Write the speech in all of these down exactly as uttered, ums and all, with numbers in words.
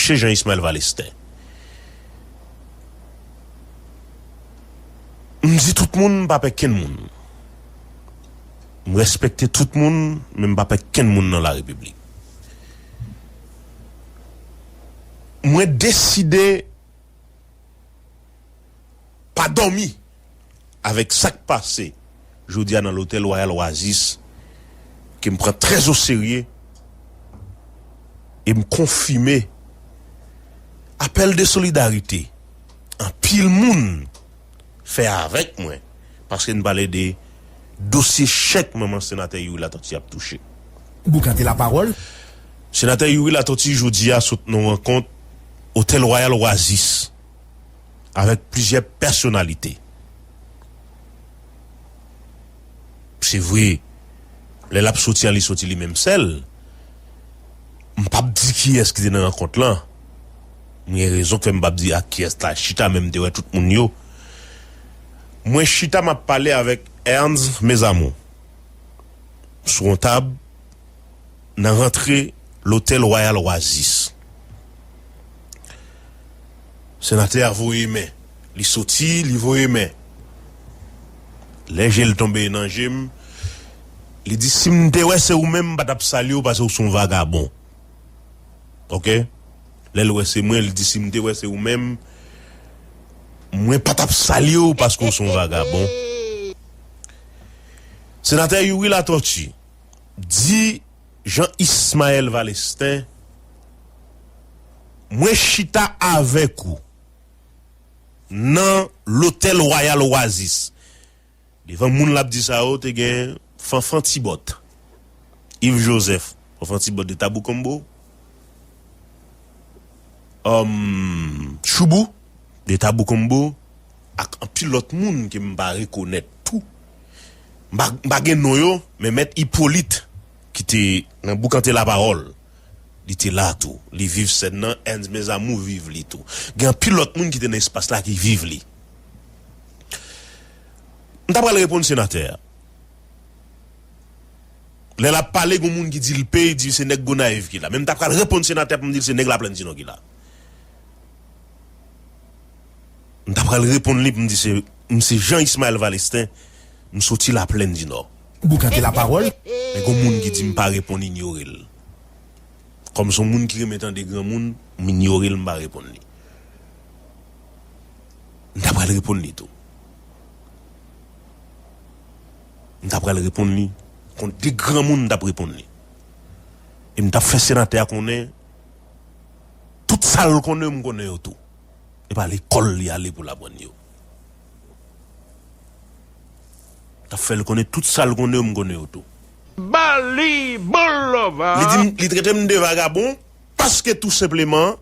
Jean Ismaël Valestin. M di tout moun, m pa pè kenn moun. M respekte tout moun, men m pa pè kenn moun nan la repiblik. Mwen deside pa dòmi avèk sa k pase jodi a nan lotèl Royal Oasis, ke m pran trè o serye, e m konfime apèl de solidarite anpil moun fè avèk mwen, paske n pale de dosye chèk manman senatè Youri Latortue ap touche. Boukante lapawòl. Senatè Youri Latortue jodi a sot nan yon rankont Otèl Royal Oasis avèk plizyè pèsonalite. Se vre, lè l ap soti an, li soti li menm sèl. M p ap di kiyès ki te nan rankont lan. M gen rezon k fè m p ap di ak kiyès la chita, men m te wè tout moun yo. Mwen chita, m ap pale avèk Ernst Mesamou sou yon tab nan rantre lotèl Royal Oasis. Senatè a voye men. Li soti, li voye men. Lè je l tonbe nan je m, li di, "Si m te wè se ou menm, m pa t ap salye w paske w se yon vagabon." Oke? Lè l wè se mwen, li di, "Si m te wè se ou menm, mwen pa t ap salye w paske w se yon vagabon." Senatè Youri Latortue di Jean Ismaël Valestin, "Mwen chita avèk ou nan lotèl Royal Oasis." Devan moun l ap di sa yo, te gen Fanfan Tibòt, Yves Joseph, Fanfan Tibòt de Tabou Combo, um, Choubou de Tabou Combo, ak anpil lòt moun ke m pa rekonèt tou. M pa, m pa gen non yo, men Mèt Ipolit, ki te nan Boukante Lapawòl, li te la tou. Li viv sèn nan, Ernst Mesamou viv li tou. Gen anpil lòt moun ki te nan espas la ki viv li. M ta pral reponn senatè a. Lè l ap pale, gon moun ki di l pe, di se nèg Gonayiv ki la. Men m ta pral reponn senatè pou m di l se nèg Laplèn di Nò ki la. M ta pral reponn li pou m di se, m se Jean Ismaël Valestin, m soti Laplèn di Nò. Boukante lapawòl. Men gon moun ki di m pa reponn, inyore l. Kòm se yon moun ki renmen tande granmoun, m inyore l, m pa reponn li. M ta pral reponn li tou. M ta pral reponn li. Kont de granmoun, m t ap reponn li. E m t ap fè senatè a konnen tout sa l konnen, m konnen yo tou. E pa lekòl li ale pou l aprann yo. M t ap fè l konnen tout sa l konnen, m konnen yo tou. Bali Boulova. Li di m, li trete m de vagabon paske tou senpleman,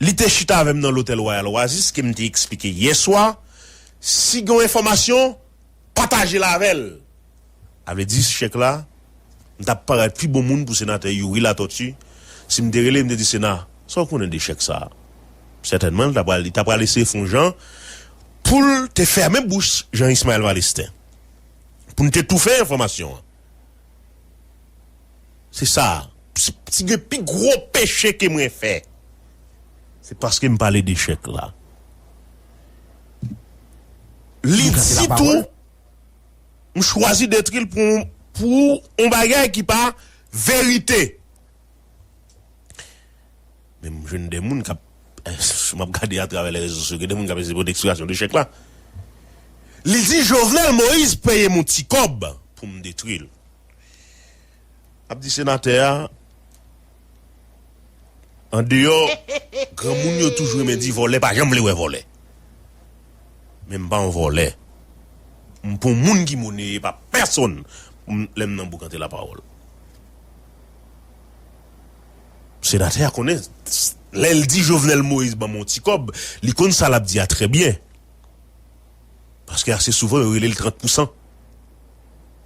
li te chita avè m nan lotèl Royal Oasis, ke m te eksplike yè swa. Si gen yon enfòmasyon, pataje l avè l. A vle di, chèk la, m t ap parèt pi bon moun pou senatè Youri Latortue. Si m te rele, m te di, Sena, sa w konnen de chèk sa a? Sètènman, li t ap pral, li t ap pral eseye fè yon jan pou l te fèmen bouch Jean Ismaël Valestin. Pou n te toufe enfòmasyon an. Se sa. Si, si gen pi gwo peche ke mwen fè, se paske m pale de chèk la. Li di tou, m chwazi detwi l pou, pou yon bagay ki pa verite. Men m jwenn de moun k ap, m ap gade atravè lè rezo sosyo, gen de moun k ap eseye pote eksplikasyon de chèk la. Li di Jovenel Moïse peye m yon ti kòb pou m detwi l. Ap di senatè a, andeyò, granmoun yo toujou renmen di vòlè pa janm vle wè vòlè. Men m pa yon vòlè. M pa yon moun ki moneye pa pèsonn pou m, lè m nan boukante lapawòl. Senatè a konnen, lè l di Jovenel Moïse ban m yon ti kòb, li konn sa l ap di a trè byen. Paske ase souvan, yo rele l trant pousan.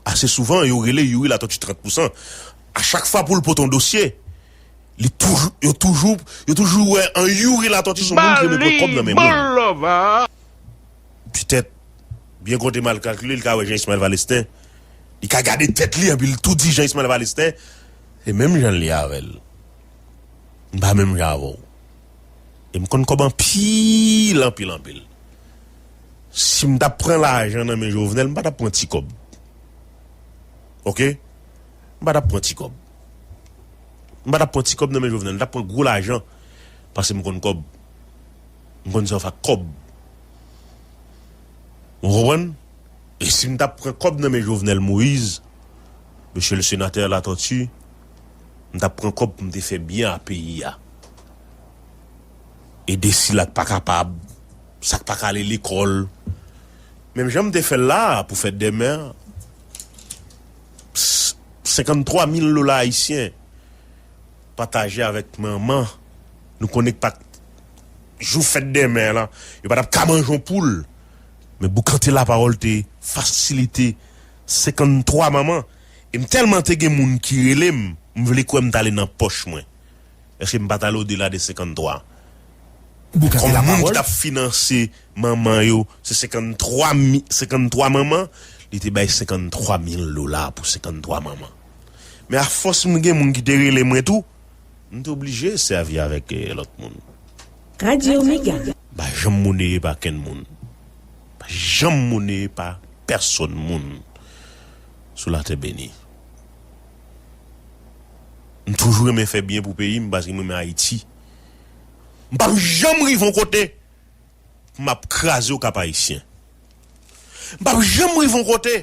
Ase souvan, yo rele Youri Latortue trant pousan. A chak fwa pou l pote yon dosye, li toujou, yo toujou, yo toujou wè an Youri Latortue se yon moun ki renmen pran kòb nan men moun. Petèt, byen konte mal kalkile, li ka wè Jean Ismaël Valestin. Li ka gade tèt li, epi l tou di Jean Ismaël Valestin, se menm jan l ye avè l. M pa menm jan avè w. E m konn kòb anpil, anpil, anpil. Si m t ap pran lajan nan men Jovenel, m pa t ap pran ti kòb. Oke? M pa t ap pran ti kòb. M pa t ap pran ti kòb nan men Jovenel, m t ap pran gwo lajan. Paske m konn kòb. M konn sa yo fè ak kòb. Ou konprann? E si m t ap pran kòb nan men Jovenel Moïse, mesye le senatè Latortue, m t ap pran kòb pou m te fè byen a peyi a. Ede sila k pa kapab, sa k pa ka ale lekòl. Menm jan m te fè l la a pou fèt dè mè, senkanntwa mil dola ayisyen pataje avèk manman. Nou konnen k pa t jou fèt dè mè lan, yo pa t ap ka manje yon poul. Men Boukante Lapawòl te fasilite senkanntwa manman. E m tèlman te gen moun ki rele m, m vle kwè m t ale nan pòch mwen. Èske m pa t ale odela de senkanntwa? Kòm moun ki t ap finanse manman yo, se senkanntwa mi-, senkanntwa manman, li te bay senkanntwa mil dola pou senkanntwa manman. Men afòs m gen moun ki te rele mwen tou, m te oblije sèvi avèk, eh, lòt moun. Radyo Mega. M pa janm moneye pa kenn moun. M pa janm moneye pa pèsonn moun sou latè beni. M toujou renmen fè byen pou peyi m paske m renmen Ayiti. M p ap janm rive yon kote pou m ap kraze Okap Ayisyen. M p ap janm rive yon kote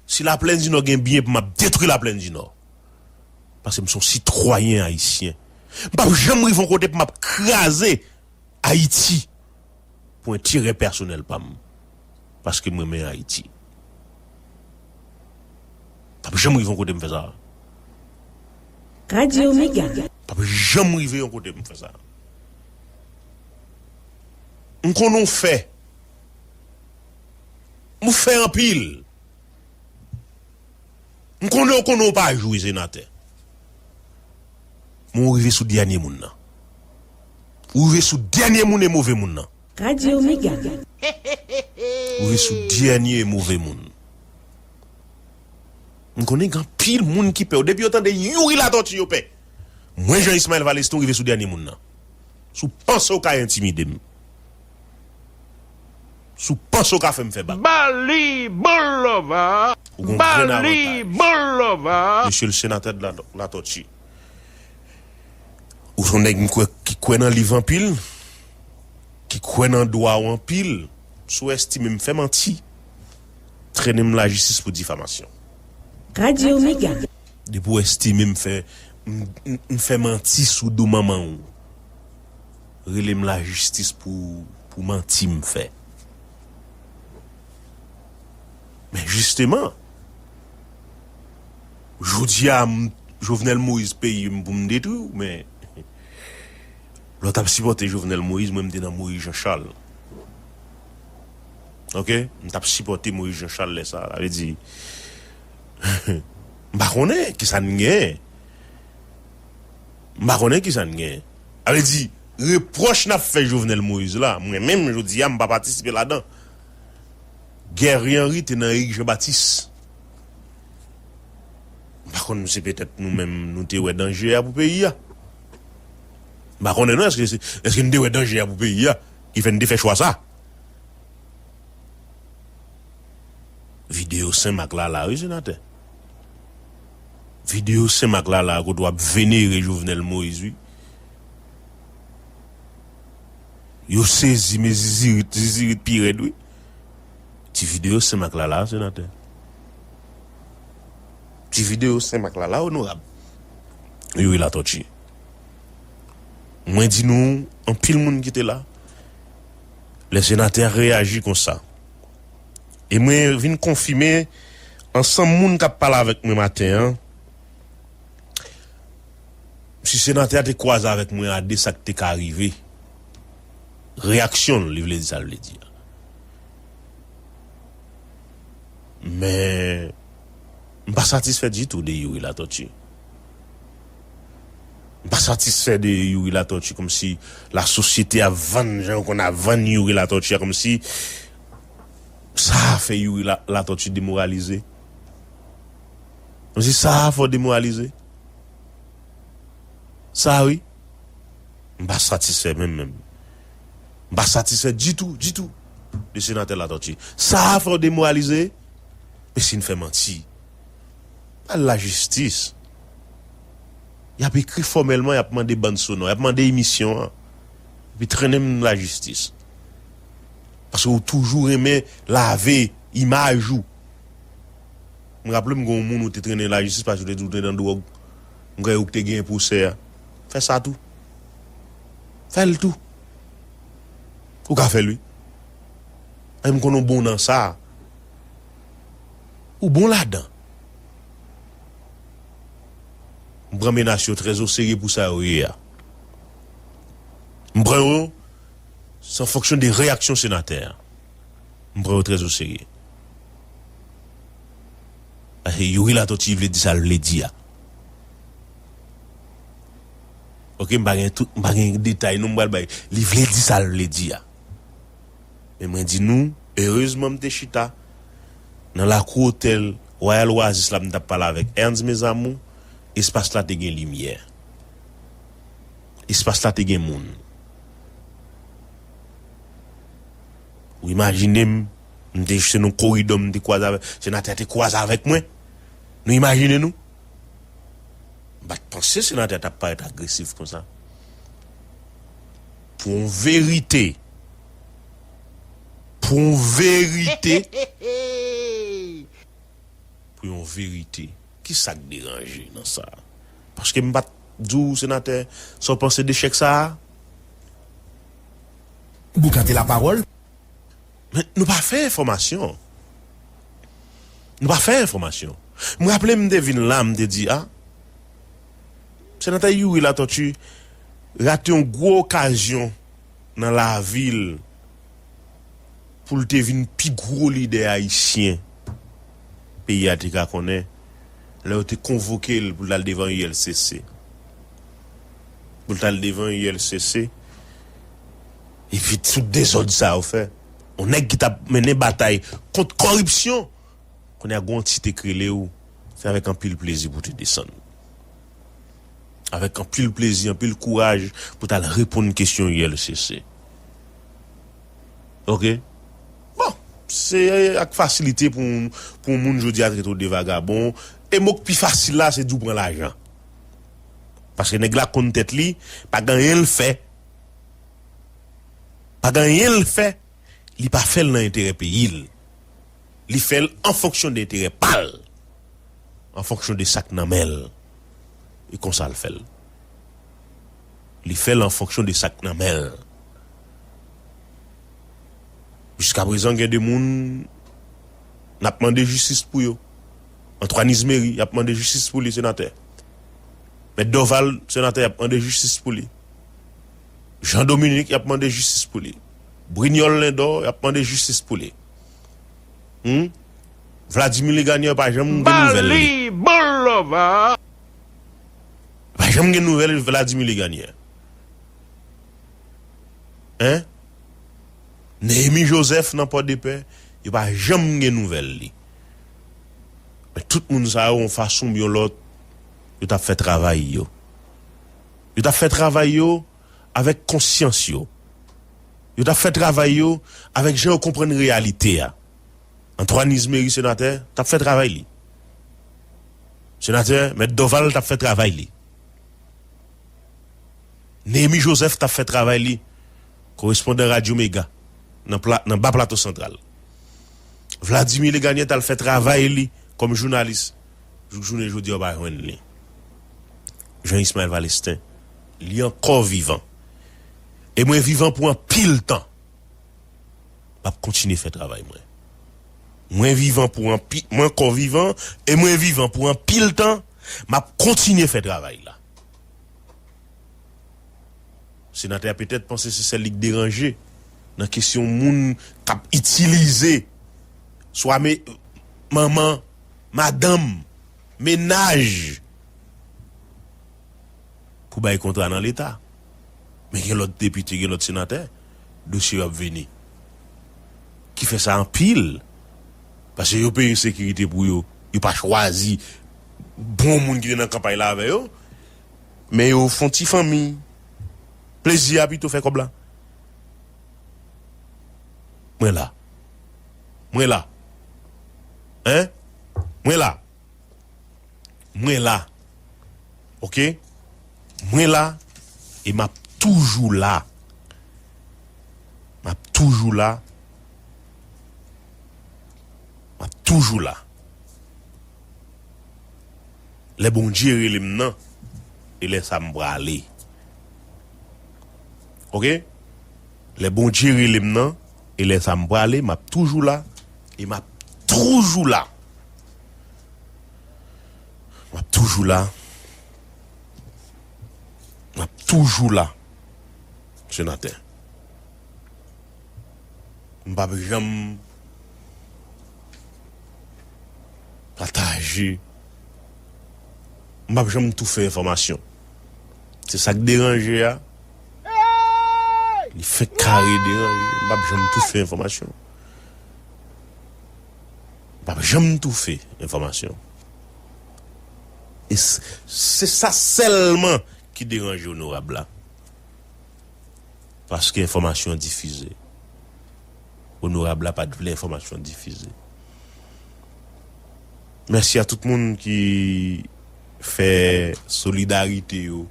si Laplèn di Nò gen byen pou m ap detwi Laplèn di Nò. Paske m se yon sitwayen ayisyen. M p ap janm rive yon kote pou m ap kraze Ayiti pou enterè pèsonèl pa m. Paske m renmen Ayiti. M p ap janm rive yon kote m fè sa. Radyo Mega. M p ap janm rive yon kote m fè sa. M konnen w fè. M fè anpil. M konnen w konnen w pa jwe senatè. Men w rive sou dènye moun nan. Ou rive sou dènye moun e move moun nan. Radyo Mega. Ou rive sou dènye e move moun. M konnen gen anpil moun ki pè w. Depi yo tande Youri Latortue, yo pè. Mwen, Jean Ismaël Valestin, w rive sou dènye moun nan. Si w panse w ka entimide m, si w panse w ka fè m fè bak, Bali Bolova. Ou gon grenn Bali avantaj. Bolova. Mesye le senatè de la, Latortue. Ou se yon nèg m kwè, ki kwè nan liv anpil, ki kwè nan dwa w anpil. Si w estime m fè manti, trennen m lajistis pou difamasyon. Radyo Mega. Depi w estime m fè, m, m, m fè manti sou do manman w, rele m lajistis pou, pou manti m fè. Men jisteman, jodi a, m, Jovenel Moïse peye m pou m detwi w, men lè w t ap sipòte Jovenel Moïse, mwen m te nan Moïse Jean Charles. Oke? M t ap sipòte Moïse Jean Charles lè sa a. Sa vle di, m pa konnen kisa n genyen. M pa konnen kisa n genyen. Sa vle di, repwòch n ap fè Jovenel Moïse la, mwen menm, jodi a, m pa patisipe ladan. Guerrier Henry te nan Eric Jean Baptiste. M pa konn si petèt nou menm, nou te wè danje a pou peyi a. M pa konnen non, èske se, èske n te wè danje a pou peyi a, ki fè n te fè chwa sa? Videyo Senmak la la, wi, senatè. Videyo Senmak la la, kote w ap venere Jovenel Moïse, wi. Yo sezi, men zizirit, zizirit pi rèd, wi. Ti videyo Senmak la la, senatè. Ti videyo Senmak la la, onorab Youri Latortue. Mwen di nou, anpil moun ki te la, le senatè reyaji konsa. E mwen vin konfime ansanm moun k ap pale avèk mwen maten an, si senatè a te kwaze avèk mwen a de sa k te ka rive. Reyaksyon l, li vle di sa l vle di a. Men, m pa satisfè ditou de Youri Latortue. M pa satisfè de Youri Latortue, kòmsi lasosyete ap vann, jan yo konn ap vann Youri Latortue a, kòmsi sa a fè Youri La-, Latortue demoralize. Kòmsi sa a fè w demoralize. Sa a, wi. M pa satisfè menm, menm. M pa satisfè ditou, ditou, de senatè Latortue. Sa a fè w demoralize? Mesye, n fè manti. Al lajistis. Y ap ekri fòmèlman, y ap mande bann sonò, y ap mande emisyon an. Epi trennen m lajistis. Paske w toujou renmen lave imaj ou. M raple m gen yon moun ou te trennen lajistis paske w te di w te nan dwòg. M kwè ou ki te genyen pwosè a. Fè sa tou. Fè l tou. Ou ka fè l wi. E m konnen w bon nan sa. Ou bon ladan. M pran menas yo trè oserye pou sa yo ye a. M pran yo, se an fonksyon de reyaksyon senatè a. M pran yo trè oserye. Paske Youri Latortue vle di sa l vle di a. Oke, m pa gen tout, m pa gen detay non m pral bay. Li vle di sa l vle di a. Men mwen di nou, erezman m te chita nan lakou otèl Royal Oasis la, m t ap pale avèk Ernst Mes Amours, espas la te gen limyè. Espas la te gen moun. Ou imajine m, m te se nan koridò m te kwaze avèk, senatè a te kwaze avèk mwen. Nou imajine nou? M pa t panse senatè a t ap parèt agresif konsa. Pou yon verite. Pou yon verite. Pou yon verite. Kisa k deranje nan sa? Paske m pa t di w, senatè, sa w panse de chèk sa a? Boukante lapawòl. Men nou pa fè enfòmasyon. Nou pa fè enfòmasyon. M raple m te vin la, m te di, a, senatè Youri Latortue rate yon gwo okazyon nan lavi l pou l te vin pi gwo lidè ayisyen peyi a te ka konnen, lè yo te konvoke l pou l al devan U L C C. Pou l t al devan U L C C. Epi tout dezòd sa yo fè. Yon nèg ki t ap mennen batay kont kòripsyon, kounye a gon ti te k rele w, se avèk anpil plezi pou w te desann. Avèk anpil plezi, anpil kouraj pou w t al reponn kesyon U L C C. Oke? Bon, se ak fasilite pou, pou yon moun jodi a trete w de vagabon. E mo k pi fasil la, se di w pran lajan. Paske nèg la konn tèt li, pa gen anyen l fè. Pa gen anyen l fè, li pa fè l nan enterè peyi l. Li fè l an fonksyon de enterè pa l. An fonksyon de sa k nan men l. E konsa l fè l. Li fè l an fonksyon de sa k nan men l. Jiskaprezan, gen de moun n ap mande jistis pou yo. Antoine Izmery, y ap mande jistis pou li, senatè. Mèt Dorval, senatè, y ap mande jistis pou li. Jean Dominique, y ap mande jistis pou li. Brignol Lindor, y ap mande jistis pou li. Hmm? Vladimir Legagneur, pa janm gen nouvèl li. Bali, bon lova. Pa janm gen nouvèl Vladimir Legagneur. Hein? Néhémie Joseph nan Pòdepè, yo pa janm gen nouvèl li. Men tout moun sa yo, yon fason oubyen yon lòt, yo t ap fè travay yo. Yo t ap fè travay yo avèk konsyans yo. Yo t ap fè travay yo avèk jan yo konprann reyalite a. Antoine Izmery, senatè, t ap fè travay li. Senatè, Mèt Dorval t ap fè travay li. Néhémie Joseph t ap fè travay li, korespondan Radyo Mega, nan pla-, nan Ba Plato Santral. Vladimir Legagneur t al fè travay li kòm jounalis. Jouk jounen jodi a, w pa jwenn li. Jean Ismaël Valestin, li ankò vivan. E mwen vivan pou anpil tan. M ap kontinye fè travay mwen. Mwen vivan pou anpi-, mwen ankò vivan, e mwen vivan pou anpil tan, m ap kontinye fè travay la. Senatè a petèt panse se sèl li k deranje nan kesyon moun k ap itilize swa me-, manman, madanm, mennaj pou bay kontra nan Leta. Men gen lòt depite, gen lòt senatè, dosye yo ap vini. Ki fè sa anpil. Paske yo peye sekirite pou yo. Yo pa chwazi bon moun ki te nan kanpay la avè yo. Men yo fè yon ti fanmi. Plezi a pito fè kòb la. Mwen la. Mwen la. Hein? Mwen la. Mwen la. Oke? Mwen la. E m ap toujou la. M ap toujou la. M ap toujou la. Lè Bondye rele m nan, e lè sa m prale. Oke? Lè Bondye rele m nan, e lè sa m prale, m ap toujou la, e m ap toujou la. M ap toujou la. M ap toujou la. Senatè. M p ap janm pataje. M p ap janm toufe enfòmasyon. Se sa k deranje a. Li fenk kare deranje. M p ap janm toufe enfòmasyon. M p ap janm toufe enfòmasyon. E s- se sa sèlman ki deranje onorab la. Paske enfòmasyon an difize. Onorab la pa t vle enfòmasyon an difize. Mèsi a tout moun ki fè solidarite yo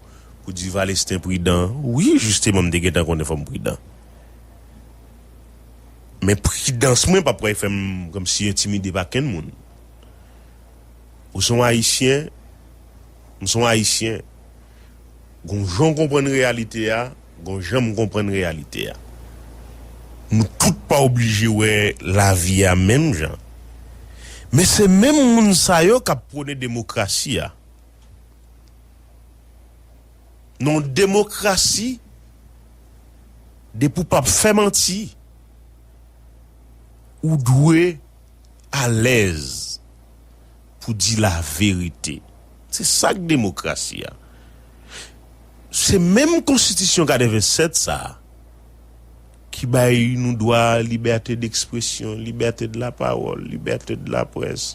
pou di Valesten pridan. Wi, jisteman, m te gentan konnen fò m pridan. Men pridans mwen p ap pral fè m kòmsi entimide pa kenn moun. Ou se yon Ayisyen, m se yon Ayisyen. Gon jan w konprann reyalite a, gon jan m konprann reyalite a. Nou tout pa oblije wè lavi a menm jan. Men se menm moun sa yo k ap pwone demokrasi a. Nan yon demokrasi, depi w p ap fè manti, ou dwe alèz pou di laverite. Se sa k demokrasi a. Se menm konstitisyon katrevennsèt sa a ki bay nou dwa libète dekspresyon, libète de la pawòl, libète de la près.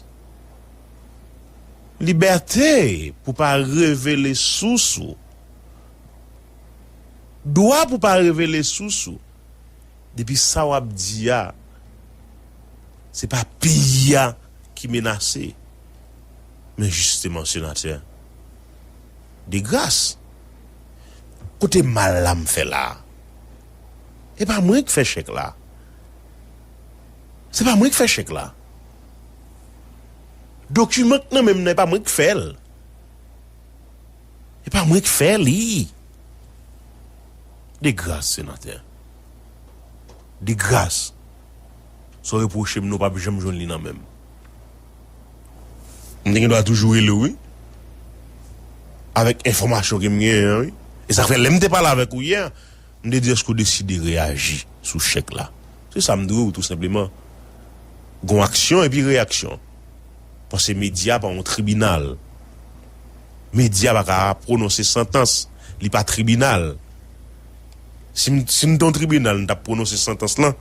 Libète pou pa revele sous ou. Dwa pou pa revele sous ou. Depi sa w ap di a, se pa peyi a ki menase. Men jisteman, senatè, de gras, kote mal la m fè la? E pa mwen k fè chèk la. Se pa mwen k fè chèk la. Dokiman k nan men m nan, e pa mwen k fè l. E pa mwen k fè li. De gras, senatè. De gras. Sa w repwoche m nan, w p ap janm jwenn li nan men m. M te gen dwa toujou rele w, wi. Avèk enfòmasyon ke m genyen an, wi. E sa fè lè m te pale avèk ou yè, m te di, èske w deside reyaji sou chèk la? Se sa m di w, tou senpleman. Gon aksyon epi reyaksyon. Paske medya pa yon tribinal. Medya pa ka pwononse santans, li pa tribinal. Si m, si m te yon tribinal, m t ap pwononse santans lan.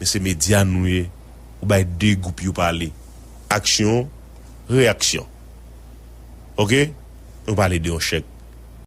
Men se medya nou ye. Ou bay de gwoup yo pale. Aksyon, reyaksyon. Oke? Nou pale de yon chèk.